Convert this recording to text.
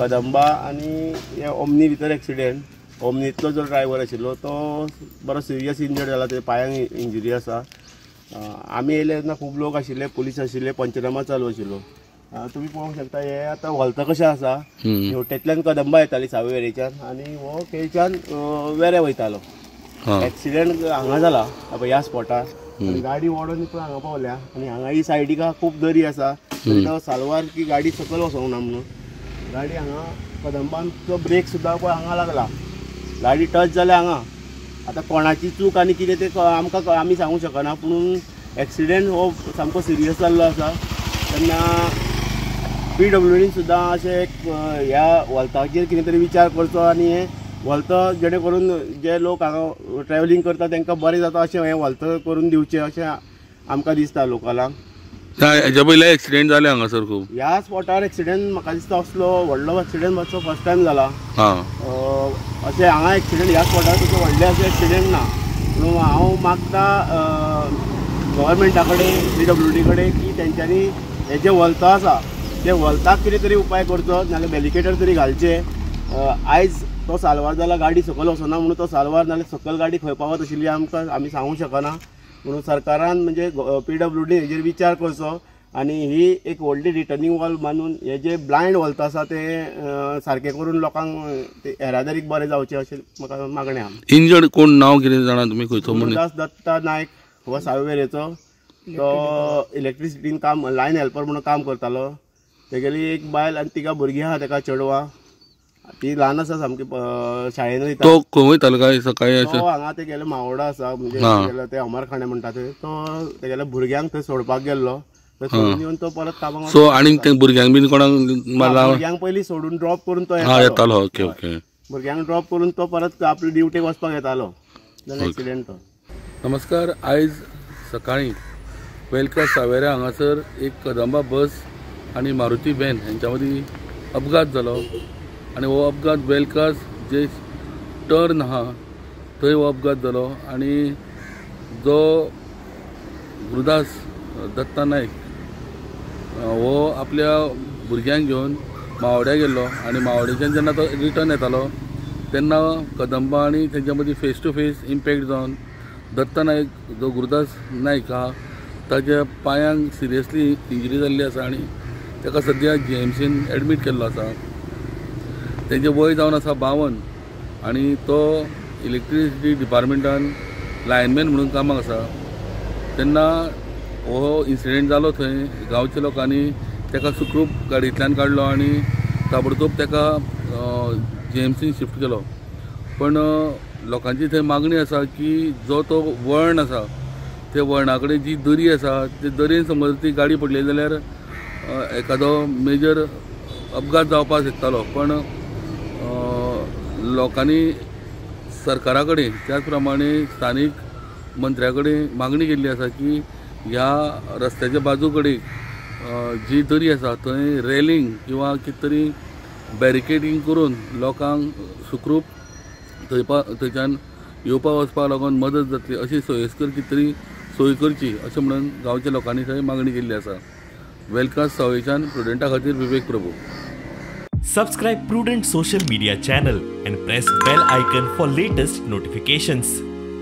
कदंबा आनी हे ओमनी भितर एक्सिडेंट. ओमनीतलो जो ड्रायव्हर आशिल्लो तो बरो सिरियस इंजर्ड जाला, तेच्या पांयांक इंजुरी आसा. आमी येयले तेन्ना खूब लोक आशिल्ले, पुलीस आशिल्ले, पंचनामा चालू आशिल्लो. तुमी पळोवंक शकता हे आतां व्हलता कशें आसा. हेवटेंतल्यान कदंबा येताली सावयवेरेच्यान आनी हो केळच्यान वेऱ्या वयतालो. एक्सिडेंट हांगा जाला ह्या स्पॉटार. गाडी ओडून पळय हांगा पावल्या आनी हांगा ही सायडीक खूब दरी आसा. तो सालवार की गाडी सकयल वचोंक ना म्हणून गाडी हांगा कदंबांचो ब्रेक सुद्दां पळय हांगा लागला. गाडी टच जाल्या हांगा. आतां कोणाची चूक आनी कितें तें आमकां आमी सांगूंक शकना, पूण एक्सिडेंट हो सामको सिरियस जाल्लो आसा. तेन्ना PWDन सुद्दां अशें एक ह्या वॉल्ताचेर कितें तरी विचार करचो आनी हें वॉल्त जेणे करून जे लोक हांगा ट्रॅवलिंग करता तांकां बरें जाता अशें हें वॉल्त करून दिवचें अशें आमकां दिसता लोकलांक. हेच्या पयलीं एक्सिडेंट जाले हांगासर खूब. ह्या स्पॉटार एक्सिडेंट म्हाका दिसता असलो व्हडलो एक्सिडेंट मातसो फर्स्ट टायम जाला. अशें हांगा एक्सिडेंट ह्या स्पॉटार तसो व्हडले अशें एक्सिडेंट ना. पूण हांव मागता गव्हर्मेंटा कडेन, PWD कडेन की तेंच्यांनी हे जे वॉल्त आसा ते वॉल्ताक कितें तरी उपाय करचो, नाल्यार बॅरिकेडर तरी घालचे. आयज तो सालवार जाला, गाडी सकयल वचना म्हणून तो सालवार, नाल्यार सकयल गाडी खंय पावत आशिल्ली आमकां आमी सांगूंक शकना. म्हणून सरकारान म्हणजे PWD हेजेर विचार करचो आनी ही एक व्हडली रिटर्निंग वॉल बांदून हे जे ब्लायंड वॉल्त आसा ते सारकें करून लोकांक येरादारीक बरें जावचें अशें म्हाका मागणें आहा. इंजर्ड कोण, नांव कितें जाणा तुमी खंयचो? गुरुदास दत्ता नायक हो सावयवेरेचो. तो इलेक्ट्रिसिटीन काम लायन हेल्पर म्हणून काम करतालो. तेगेली एक बायल आनी तिगा भुरगीं आहा, तेका चेडवां, ती ल्हान आसा सामकी, शाळेन वयता. तो खंय वयतालो काय सकाळीं? तो हांगा तेगेले मावोडा आसा, म्हणजे ते अमरखाणे म्हणटा ते, तो तेगेल्या भुरग्यांक थंय सोडपाक गेल्लो. थंय सोडून येवन तो परत कामाक. सो आनी ते भुरग्यांक बीन कोणाक भुरग्यांक पयलीं सोडून ड्रॉप करून तो येतालो. Okay okay. भुरग्यांक ड्रॉप करून तो परत आपले ड्युटेक वचपाक येतालो. एक्सिडेंट तो. नमस्कार. आयज सकाळीं वेलका सावेऱ्या हांगासर एक कदंबा बस आनी मारुती व्हॅन हेंच्या मदीं अपघात जालो आनी हो अपघात वेलकास जे टर्न आहा थंय हो अपघात जालो आनी जो गुरुदास दत्ता नायक हो आपल्या भुरग्यांक घेवन मावोड्या गेल्लो आनी मावोड्याच्यान जेन्ना तो रिटर्न येतालो तेन्ना कदंबा आनी तेंच्या मदीं फेस टू फेस इम्पॅक्ट जावन दत्ता नायक जो गुरुदास नायक आहा ताच्या पांयांक सिरियसली इंजरी जाल्ली आसा आनी ताका सद्या GMCन एडमीट केल्लो आसा. तेंचें वय जावन आसा 52 आनी तो इलेक्ट्रिसिटी डिपार्टमेंटान लायनमॅन म्हणून कामाक आसा. तेन्ना हो इन्सिडेंट जालो थंय गांवच्या लोकांनी ताका सुखरूप गाडयेंतल्यान काडलो आनी ताबडतोब ताका GMCन शिफ्ट केलो. पण लोकांची थंय मागणी आसा की जो तो वळण आसा त्या वळणा कडेन जी दरी आसा ते दरयेन समज ती गाडी पडली जाल्यार एखादो मेजर अपघात जावपाक शकतालो. पण लोकांनी सरकारा कडेन त्याच प्रमाणे स्थानीक मंत्र्या कडेन मागणी केल्ली आसा की ह्या रस्त्याच्या बाजू कडेन जी दरी आसा थंय रेलिंग किंवा कितें तरी बॅरिकेडींग करून लोकांक सुखरूप थंयच्यान येवपा वचपाक लागून मदत जातली अशी सोयीस्कर कितें तरी सोय करची अशें म्हणून गांवच्या लोकांनी थंय मागणी केल्ली आसा. वेलकास सावयच्यान प्रुडंटा खातीर Vivek Prabhu. Subscribe Prudent social media channel and press bell icon for latest notifications.